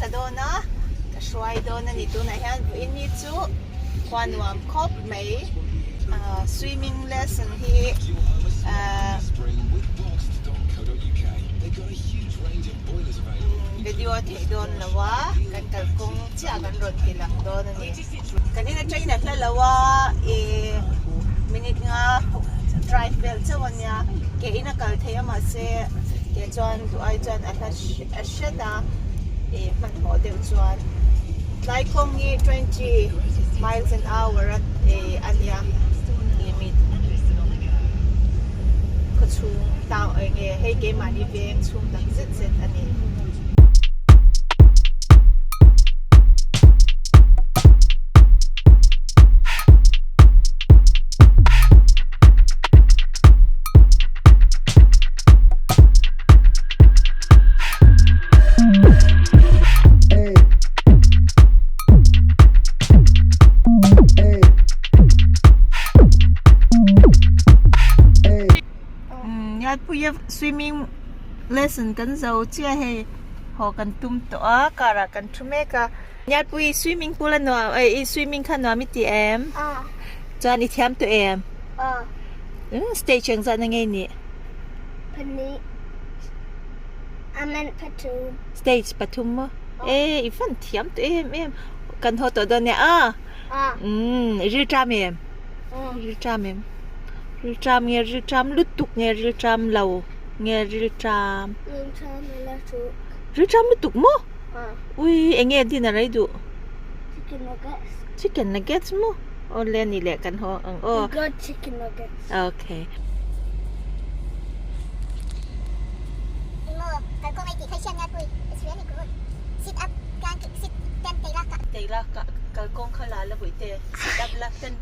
thla dawn a, ka hruai dawn a ni. Tunah hian vawiin hi chu khua nuam khawp mai ah swimming lesson hi ah video a theih dawn lo a, kan kalkawng chiah kan rawn ti lang dawn a ni. Kan in atangin a hla lo a, ih minute nga drive vel chauh a nia, ke in a kal thei a mahse ke chuan duh ai chuan a hla a hret a, ih hmanhmawh deuh chuan tlai kawng hi 20 miles an hour a ih a nia limit khawchhung town eng nge hei keimahni veng chhung tak zet zet a ni. Puia swimming lesson kan zo chiah hei haw kan tum tawh a car ah kan thu mek a Nialpui swimming pool a nuam eh i swimming kha nuam i ti em? Chuan i thiam tawh em? Stage eng zat na ngei nih? Pahnih. Amen pathum. Stage pathum maw? E i fan thiam tawh em em. Kan haw tawh dawn nia a? Umm i rilṭam em? Rilṭam em? Rilṭam nge rilṭam lutuk nge rilṭam lo nge rilṭam? Rilṭam lutuk. Rilṭam lutuk maw? Ui eng nge dinner ei duh? Chicken nuggets. Chicken nuggets maw? Aw le ni leh kan haw ang aw. We got chicken nuggets. Okay. Emaw kalkawng ei tih kha i hriat ngai pui. It's really good. Sit up kan sit ten tei la ka. Tei la ka kalkawng kha la la buih te. Sit up la ten.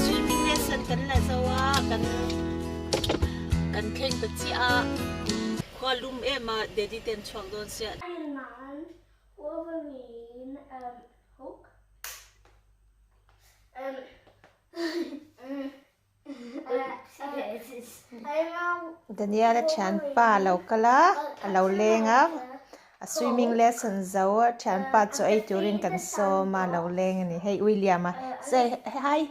Swimming lesson kan la zo a kan kan thleng ta chiah a khua lum em a daddy ten chhuak dawn sia. Iron Man, Wolverine, um, Hulk, um, Daniel a thianpa a lo kal a a lo leng a a swimming lesson zo a thianpa chaw ei turin kan sawm a a lo leng a ni hei William a say hi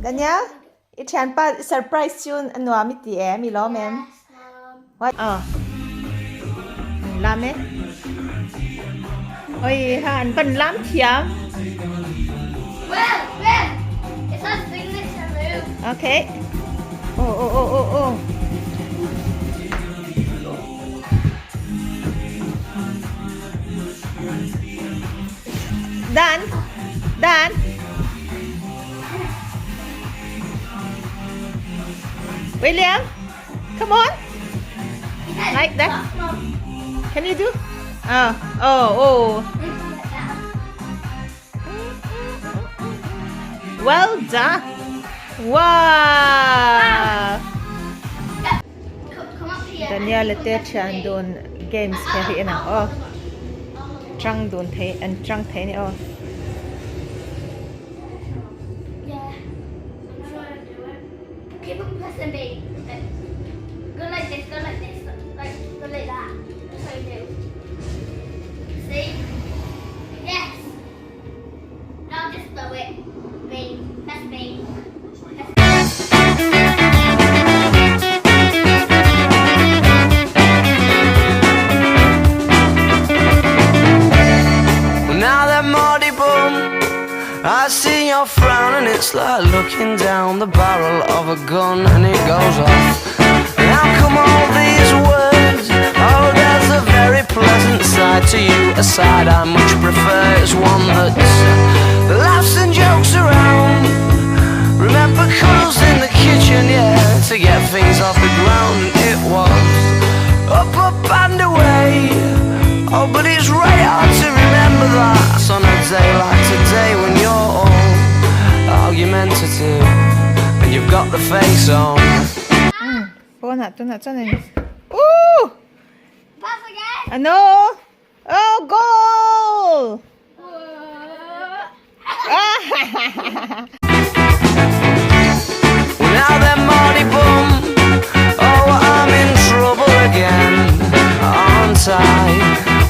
Daniel i thianpa i surprise chu a nuam i ti em i lawm em what aw lam e oi ha an van lam thiam okay oh oh oh oh oh Dan Dan William come on like that can you do oh oh oh well done wow Daniel te thian dun games kher hi en ang aw tang dun thei an tang thei a ni aw. I see your frown and it's like looking down the barrel of a gun and it goes off. Now come all these words. Oh, there's a very pleasant side to you, a side I much prefer. It's one that laughs and jokes around. Remember cuddles in the kitchen, yeah, to get things off the ground. It was up, up and away. Oh, but it's right hard to remember that on a day like today when you're all argumentative and you've got the face on. Pawnah tunah chuan in ooh! Ano? Oh, goal! Well, now then, Marty Bum. Oh, I'm in trouble again, aren't I?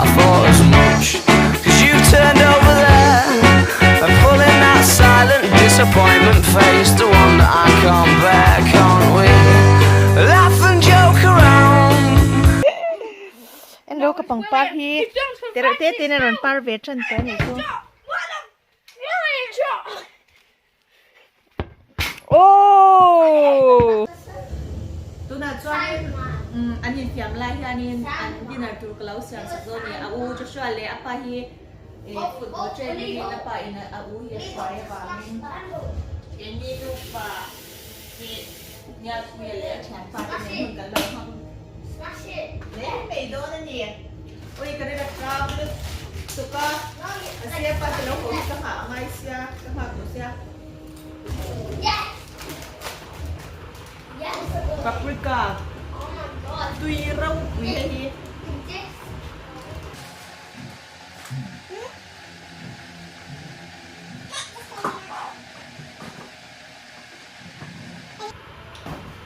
I thought as much. Cause you turned over there and pulling that silent disappointment face, the one that I can't bear, can't we? Laugh and joke around. En lo ka pangpar hi tereuh te te in a rawn par ve tan tawh a nih chu. Aww. Tunah chuanin an infiam lai hianin an dinner tur ka lo siam sak dawn a ni. A u Joshua leh a pa hi football training in a pa in a u hi a hruai avangin keini nupa hi Niatpuia leh a thianpa te nen hun kan lo hmang mai mai dawn a ni. Ui ka rin a tlak lutuk a, a sia pa te lo haw hi ka nghah a ngai sia, ka nghak duh sia. Paprika tui ropui hei hi.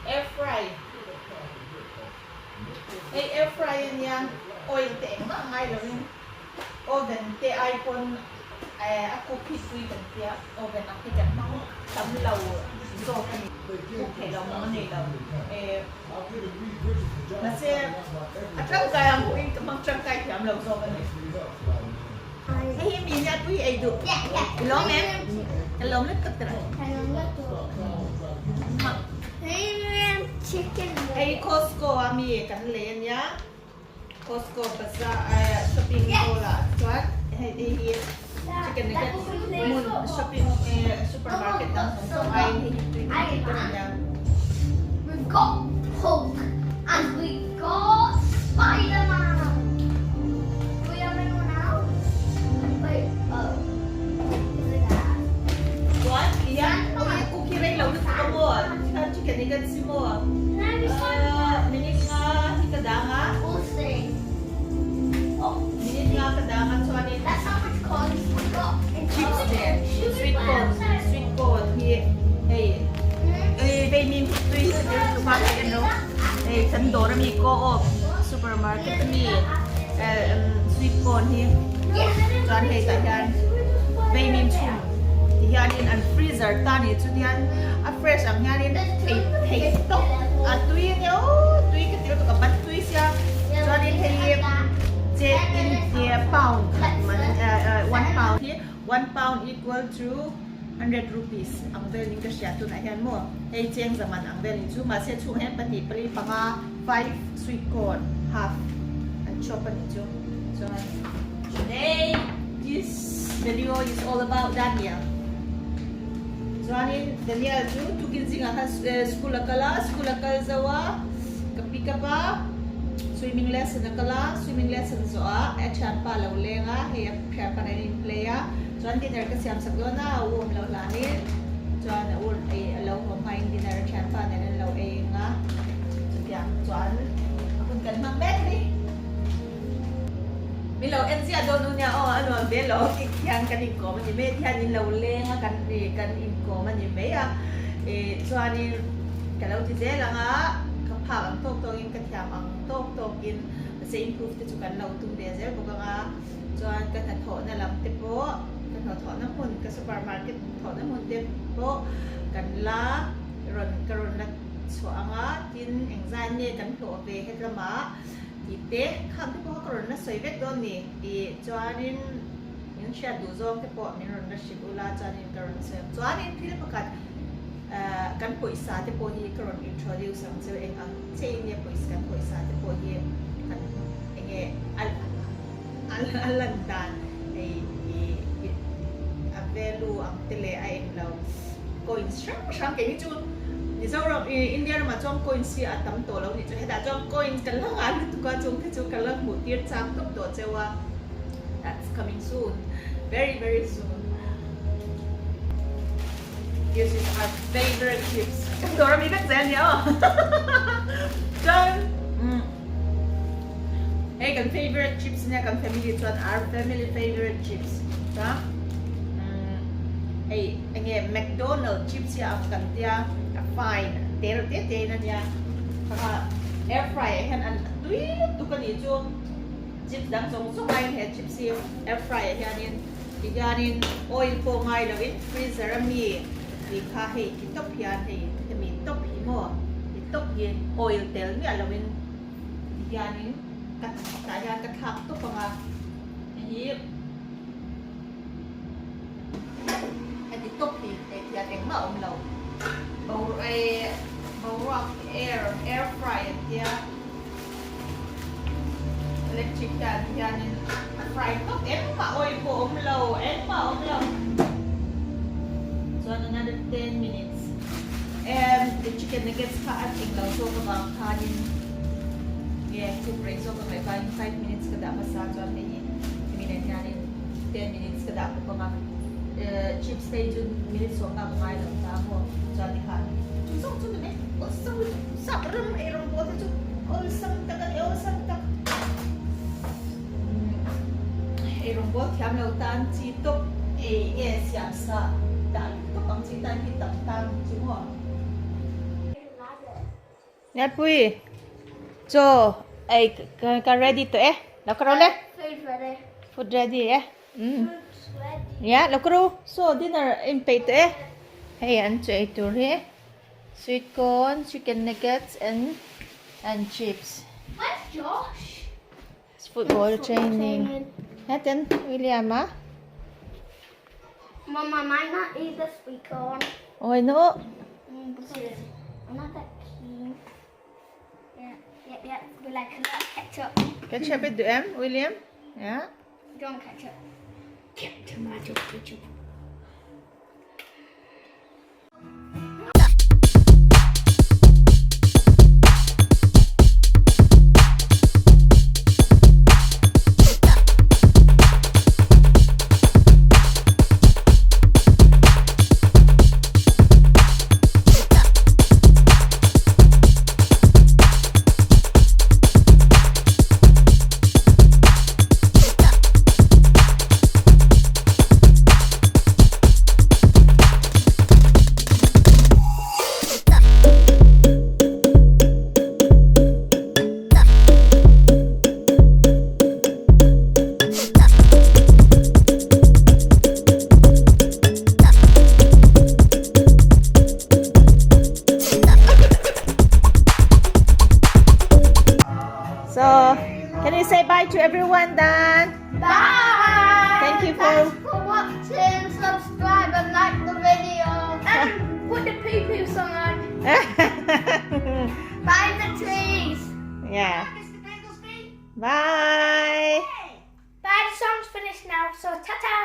Air fry Hei air fry a nia oil te engmah ngai lovin oven te ai pawn a cook hi tui kan tia oven ang hi kan hmang tam lo zawk a ni cook theih loh mawng a nei lo mahse a tangkai ang pawhin ka hmang tangkai thiam lo zawk a ni. Hei hi mi nia tui ei duh. I lawm em? Ka lawm lutuk tawh. Hei Costco a mi kan lei a nia. Costco bazaar shopping mall ah chuan hei hei hi chicken nuggets hmun shopping supermarket dang zawng zawng aiin hei hi tui kan tih ber a nia. We've got Hulk and we've got Spider-Man. Do we have anyone else? Wait, oh. Is it that? Chuan tihian enge cookie rei lo lutuk a maw? Tikhan chicken nuggets hi maw? Can I be Spider-Man? Minute nga hi ka dang a. We'll see. Oh, Minute nga ka dang a chuanin. that's how much coins we got. Chips te sweet corn sweet corn hi hei vei mim tui hi chu tluk a hei eno hei kan dawr ami co-op supermarket ami sweet corn hi chuan hei tah hian vei mim chhum ti hianin an freezer ta ni chu tihian a fresh ang hianin ei theih tawp a tui ania aw tui ka ti lutuk a ban tui sia chuanin hei hi che in pound khat man one pound hi one pound equal to 100 rupees ang vel in ka hria tunah hian maw hei cheng zaman ang vel in chu mahse chhung hian pahnih pali panga five sweet corn half an chop a ni chu chuan today this video is all about Daniel chuanin Daniel chu tukin zingah khan school a kal a school a kal zo a ka pick up a swimming lesson a kal a swimming lesson zawh ah a thianpa lo leng a hei a thianpa nen an in play a. Chuan dinner ka siam sak dawn a, a u awm loh hlanin chuan a u ei a lo haw hmain dinner a thianpa nen an lo ei ang a, chutiang chuan a hun kan hmang mek a ni. Min lo en ziah dawn u nia aw, a nuam ve lo tih hian kan inkawm a ni mai a, tihian in lo leng a kan ih kan inkawm a ni mai a, ih chuanin ka lo ti zel ang a, ka phak ang tawk tawkin ka thiam ang tawk tawkin mahse improve te chu kan lo tum ve zel bawk ang a. Chuan ka hnathawhna lam te pawh, ka hnathawhna hmun, ka supermarket thawhna hmun te pawh kan la rawn ka rawn la chhuah ang a, tin engzai nge kan hlawh ve het lamah tih te khang te pawh kha ka rawn la sawi vek dawn ni tih chuanin min hriat duh zawng te pawh min rawn la hrilh ula chuanin ka rawn sawi ang. Chuanin thil pakhat kan pawisa te pawh hi ka rawn introduce ang chu eng ang chiahin nge pawisa kan pawisa te pawh hi kan enge a A lan dan hei a value ang te leh a eng lo coins hrang hrang kei hi chu Mizoram India ramah chuan coins hi a tam tawh lo nih chu hetah chuan coins kan la ngai lutuk a chung te chu ka la hmuh tir chak tawp tawh cheu a that's coming soon very very soon this is our favorite chips kan dawr ami vek zel nia aw chuan. Hei Hei kan favourite chips ania kan family chuan our family favourite chips ta hei enge McDonald chips hi a ang kan tia a fine te reuh te te in ania kha air fry ah hian an tui lutuk anih chu chips dang zawng zawng aiin he chips hi air fry ah hianin tihianin oil pawh ngai loin freezer ami tih kha hei ti tawp hian hei hemi tawp hi maw ti tawp hi oil tel miah loin. Tihianin ka tah hian ka thlak tawp ang a, hei hi heti tawp hi hei hian engmah a awm lo. Boruak air air fry an tia electric hian tihianin a fry tawp engmah oil pawh a awm lo engmah a awm lo. Chuan another 10 minutes and the chicken nuggets kha a tling lo zawk avang khanin nge cook rei zawk a ngaih vangin 5 minutes ka dah hmasa chuan hei hi hemi nen hianin 10 minutes ka dah bawk ang a chips phei chu minute sawm bak a ngai lo ta maw chuan tikhan chu zawk chu ni mai awlsam lutuk sap ram eirawng bawl te chu awlsam tak a ni awlsam tak eirawng bawl thiam lo tan chi tawp ei nge siam sa dah tawp ang chi tan hi tam tan chu maw. Ngalpui chaw ei ka ready tawh e lo ka ro le food ready e ya lo ka ro so dinner in peih tawh e hei an chaw ei tur hi sweet corn chicken nuggets and and chips. Where's Josh? Football training. Heten William a. Mum, I might not eat the sweet corn. Oi no. Because I'm not that keen. Yeah. We like a lot of ketchup. Ketchup i duh em William? Yeah. Do you want ketchup? Tomato ketchup. So, can you say bye to everyone, Dan? Bye! Thank you for- Thanks for watching, subscribe and like the video. And put the poo poo song on. Buy the trees. Yeah. Mr. Bigglesby. Bye. Bye, the song's finished now, so ta ta.